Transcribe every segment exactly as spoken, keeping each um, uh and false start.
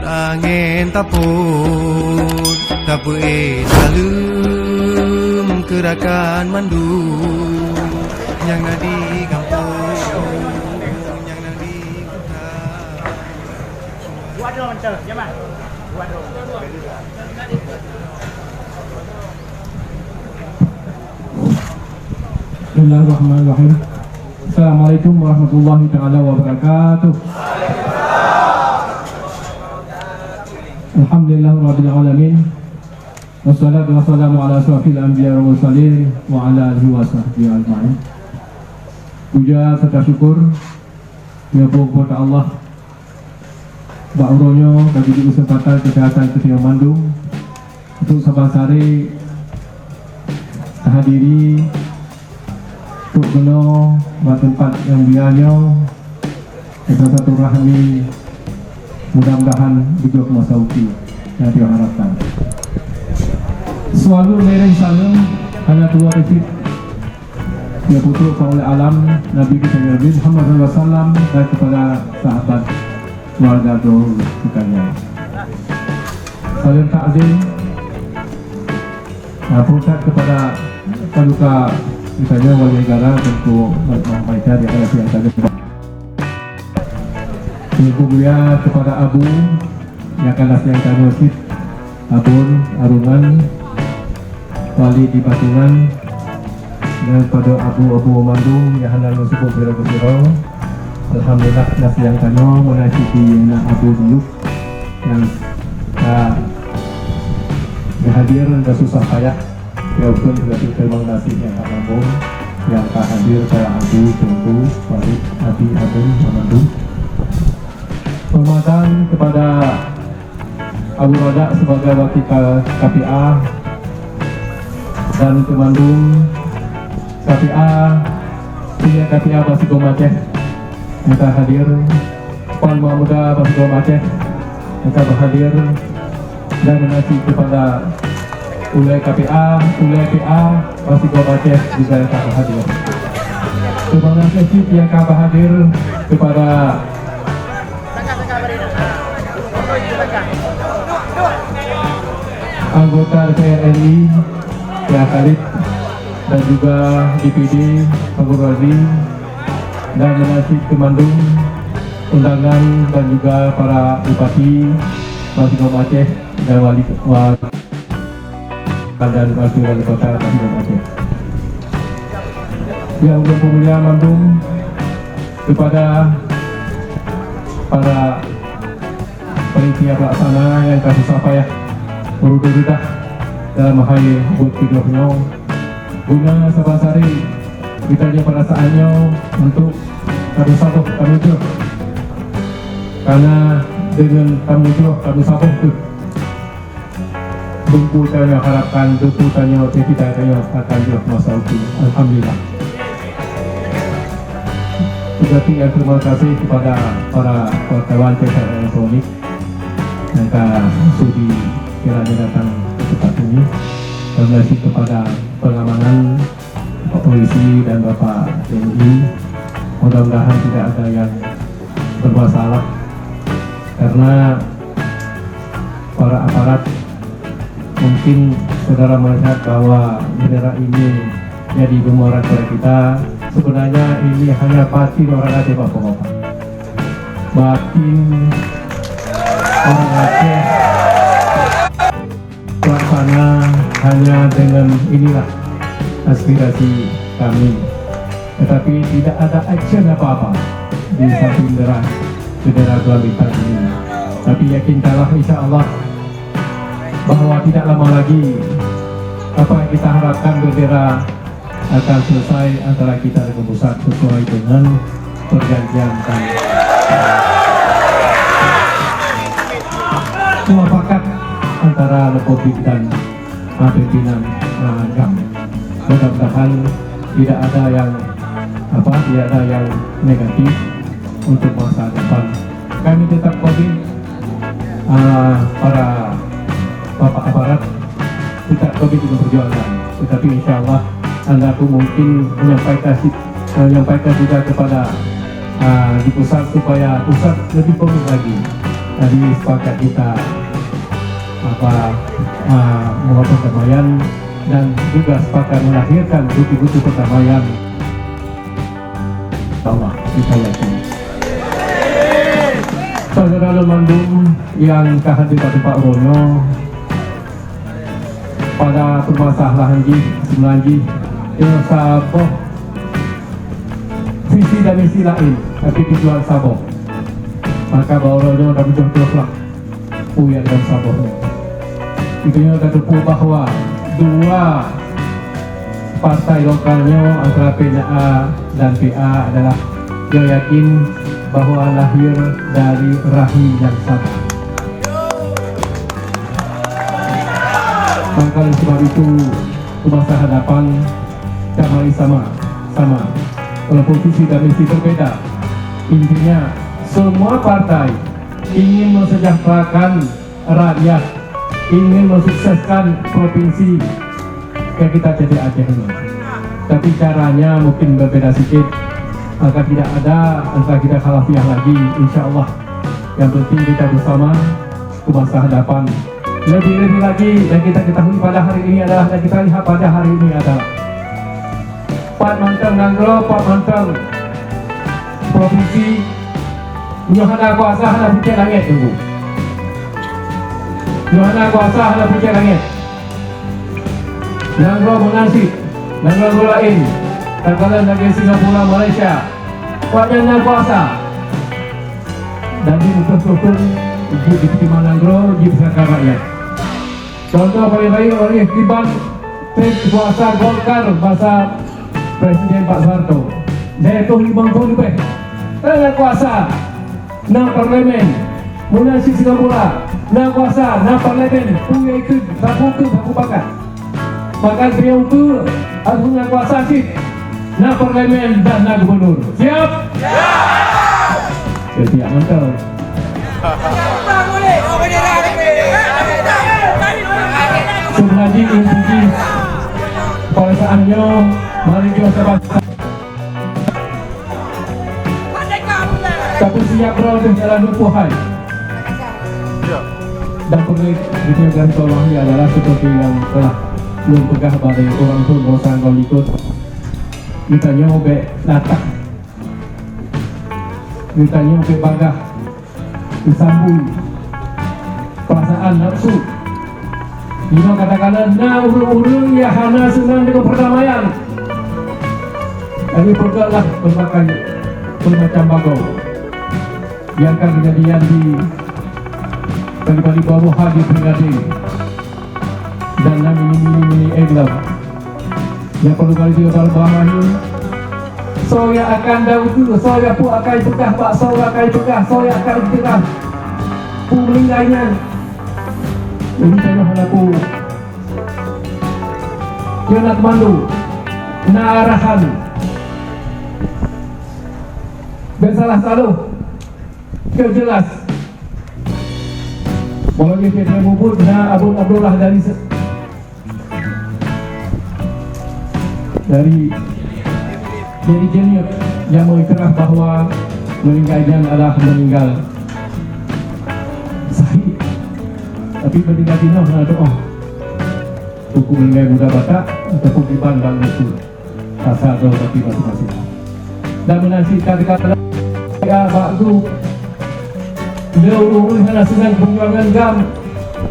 Angén tapot, tapeuék saleuem keu rakan mandum nyang na di gampông, nyang na di kuta. Bismillahirrahmanirrahim. Assalamualaikum warahmatullahi taala wabarakatuh. Alhamdulillahirabbil alamin. Wassalatu wassalamu ala asyrafil anbiya wal mursalin wa ala alihi wa sahbihi ajmain. Puja serta syukur nyoe bak Allah. Bak uroe nyoe ka geubri keuseumpatan keuseuhatan keu tanyoe mandum untuk saban sare tahadiri untuk keunoe bak teumpat nyang mulia nyoe, untuk silaturahmi, mudah-mudahan beujeuet masa ukeue nyang diharapkan. Seulalu meureumpok saleuem hana tuwoe teucit nyang peutrok ulée alam Nabi geutanyoe Nabi Muhammad sallallahu alaihi wasallam dan kepada sahabat keluarga droe geutanyoe. Saleuem takzim na peureulée kepada paduka geutanyoe wali negara Teungku Malik Muhammad Aisyah di atas yang tadi. Teungku mulia kepada Abu nyang ka na nyang tanyoe cit, Abon Arungan, Wali di Batungan, dan pada abu-abu mandum nyang hana lôn seubut sidroe-sidroe. Alhamdulillah, na nyang tanyoe meunan cit di na Abu Duluk nyang ka geuhadir dan susah payah. Ya, beutôi, beutôi, terima kasih nyang ka mandum nyang ka hadir, para abu, teungku, parit, abi, abon, mandum. Penghormatan kepada Abu Radak sebagai wakil K P A dan keu mandum K P A, senior K P A Basigom Aceh nyang ka hadir, Panglima Muda Basigom Aceh nyang ka hadir, dan meunan cit kepada ulée K P A, ulée P A Basigom Aceh juga nyang ka hadir. Terima kasih cit nyang ka hadir kepada anggota D P R R I, ya, Khalid, dan juga D P D Fakhur Razi, dan meunan cit keu mandum undangan dan juga para bupati Basigom Aceh dan wali, wa-, dan wakil wali kota Basigom Aceh. Yang ulôn peumulia mandum kepada para panitia pelaksana nyang ka susah payah beureudah-reudah dalam hai buet keudroe nyoe. Guna saban sare geutanyoe pada saat nyoe untuk tameusaboh, tameujroh. Karena deungon tameujroh, tameusaboh kheueh Teungku tanyoe harapkan, Teungku tanyoe, cita-cita tanyoe akan jroh masa ukeue. Alhamdulillah. Juga terima kasih kepada para wartawan cetak elektronik yang ka sudi kiranya datang ke tempat ini. Terima kasih kepada pengamanan, Bapak Polisi dan Bapak T N I. Mudah-mudahan tidak ada yang bermasalah, karena para aparat, mungkin saudara melihat bahwa bendera ini jadi bumerang kepada kita. Sebenarnya ini hanya batin orang Aceh, Bapak-bapak. Batin orang Aceh. Pelaksana hanya dengan inilah aspirasi kami. Tetapi tidak ada action apa-apa di samping bendera, bendera Tuan Bintang ini. Tapi yakinkanlah, insya Allah, bahwa tidak lama lagi apa yang kita harapkan, bendera akan selesai antara kita dengan pusat sesuai dengan perjanjian dan mufakat antara Republik dan, ah, pimpinan, ah, GAM. Mudah-mudahan tidak ada yang, apa, tidak ada yang negatif untuk masa depan. Kami tetap komitmen, ah, para bapak aparat tetap komitmen perjuangan. Tetapi insya Allah, anda pun mungkin menyampaikan si-, menyampaikan juga kepada ah, di pusat supaya pusat lebih komit lagi. Jadi sepakat kita, apa, ah, membuat perdamaian dan juga sepakat melahirkan bukti-bukti perdamaian. Insya Allah, kita yakin. Saudara mandum yang ka hadir bak teumpat uroe nyoe, pada permasalahan jih, sebenarnya jih, nyoe saboh visi dan misi laén, tapi tujuan saboh. Maka bak uroe nyoe tabeudôh-dôh lah peue nyang saboh nyoe. Itu nyoe tateupeue bahwa dua partai lokal nyoe antara P N A dan P A adalah nyoe yakin bahwa lahir dari rahim nyang sama. Maka oleh sebab itu, ke masa hadapan, kita mari sama-sama, walaupun visi dan misi berbeda, intinya semua partai ingin mensejahterakan rakyat, ingin mensukseskan provinsi yang kita jadi Aceh ini. Tapi caranya mungkin berbeda sikit, maka tidak ada, maka tidak khilafiyah lagi, insya Allah. Yang penting kita bersama ke masa hadapan. Lebih-lebih lagi yang kita ketahui pada hari ini adalah, dan kita lihat pada hari ini adalah, pat mantong nanggroe, pat mantong provinsi, nyoe hana kuasa, hana pucet langét, Teungku. Nyoe hana kuasa, hana pucet langét. Nanggroe meunan cit, nanggroe-nanggroe laén, takalon lagèe Singapura, Malaysia, awaknyan na kuasa. Dan di muka sukun, jeuet diterima nanggroe, jeuet peusakan rakyat. Contoh paling baik, oleh kiban kuasa Golkar masa Presiden Pak Soeharto. Dari tahun lima puluh lebih, na kuasa, na parlemen, meunan cit Singapura, na kuasa, na parlemen, peue nyang ikheun, sapeue kheun, sapeue pakat. Bahkan piôh tu harus na kuasa cit, na parlemen dan na gubernur. Siap? Siap! Siap mantap. Sebenarnya inti pada saat nyoe, mari kita sama. Tapi siap bro, tu jalan lupa hai. Dan perlu kita garis bawahi adalah seperti yang telah lôn peugah bak orang pun bosan kau ikut. Geutanyoe bèk latah. Geutanyoe bèk bagaih. Geusambui perasaan nafsu. Di mana kadang-kadang na ureueng-ureueng nyang hana seunang deungon perdamaian. Tapi peugahlah berbagai macam bagoe nyang ka keujadian di kali-kali baroe di Pringade. Dan na mini-mini envelope. Nyang perlu kali tiga kali bahan ni. Soe nyang akan daun tu, soe nyang pun akan peugah bak soe akan peugah, soe nyang akan peugah. Peue meuninggai nyan. Jadi tanyoe hana peue. Dia nak mandu. Na arahan. Dan salah satu. Keu jelas. Bahwa dia tidak menyebut na Abon Abdullah dari se-, dari, dari Jeunieb yang mengikrar bahwa meninggalnya adalah meninggal sahih. Tapi meninggal dinoe na doa. Hukum meninggal muda Batak ataupun kiban bang itu. Rasa droe bagi masing-masing. Dan meunan cit ka teuka ya bak gru. Lé ureueng-ureueng hana seunang peujuangan GAM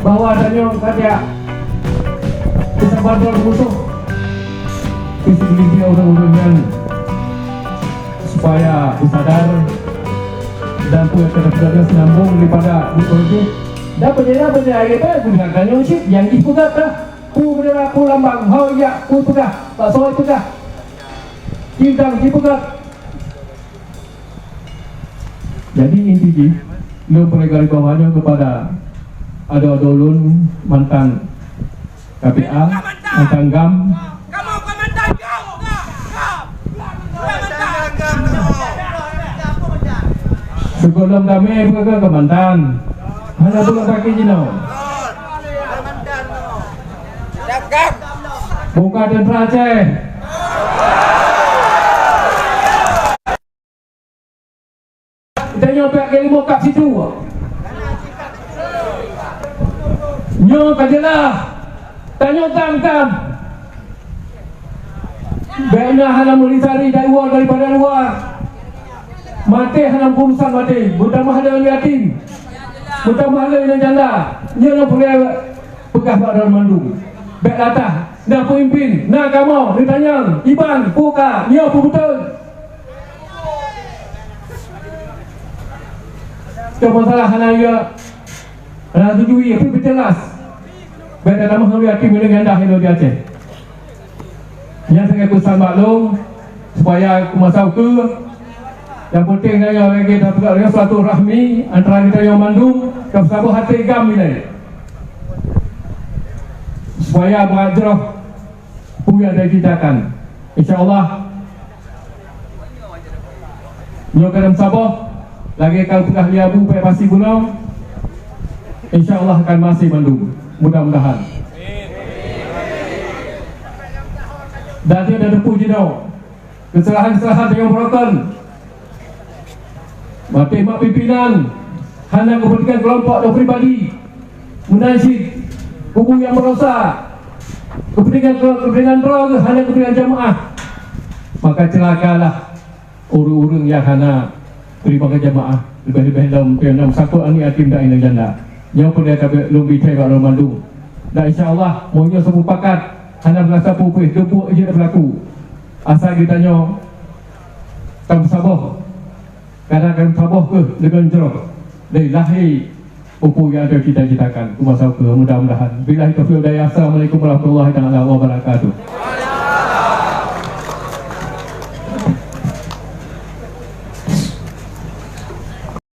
bahwa tanyoe ka jak peusabar droe musoh. Keuseuleueng ureueng-ureueng nyan supaya beusadar dan peue nyang ka teupeugah sinambong daripada buku itu. Dan peunjadi-peunjadi ayat pun bukan tanyoe cit nyang jih peugah dah. Peue bendera, peue lambang, ho jak, peue peugah, bak soe peugah, cintang jipeugah. Jadi inti jih, lôn peugah garis bawah nyoe kepada adoe-adoe lôn mantan K P A, mantan GAM. Sigohlom damé peugah keu mantan. Hana peugah kaki jinoe. Buka teuntara Aceh. Nyoe pihak keulimong kap situ. Nyoe ka jeulaih. Tanyoe gam-gam. Bèk na hana meulisari dari luwa, daripada luwa. Maté hana urusan maté. Meutamah lé yatim. Meutamah lé janda. Nyoe nyang peureulèe peugah bak droe mandum. Bèk latah. Na peumimpin, na kamoe, neutanyong, iban, puka, nyoe peubeutôi. Cuma masalah hana ya, hana tuju ya, tapi jelas. Beda nama hal yatim dengan dah Indonesia Aceh. Nyang saya pesan maklum, supaya ku masa ukeue, nyang penting nyan lagèe tapeugah silaturahmi antara geutanyoe mandum, ka saboh até gam ilèe. Supaya beuat jroh peue nyang tacita-citakan. Insya Allah, nyoe ka lheueh saboh, lagèe ka peugah lé Abu Pek Pasi Gunong, insya Allah akan maséh mandum. Mudah-mudahan. Dan dia dah teupeu jinoe. Keusalahan-keusalahan nyang beurokon. Maté mak pimpinan hana kepentingan kelompok atau pribadi. Meunan cit kubu nyang meudosa. Kepentingan, kepentingan droe hana kepentingan jamaah. Maka celakalah ureueng-ureueng nyang hana terima jamaah. Leubeh-leubeh lom nyang sakot aneuk yatim dan inong janda. Nyoe peureulèe ka lôn bri thèe bak lôn mandum. Dan insya Allah, meunyoe seumupakat hana meurasa peue-peue, geupeu jeuet beulaku. Asai geutanyoe tameusaboh, kadang tameusaboh kheueh deungon jroh dari lahé peue-peue nyang tacita-citakan. Ku masa ukeue, mudah-mudahan. Billahi taufiq wal hidayah. Assalamualaikum warahmatullahi taala wabarakatuh.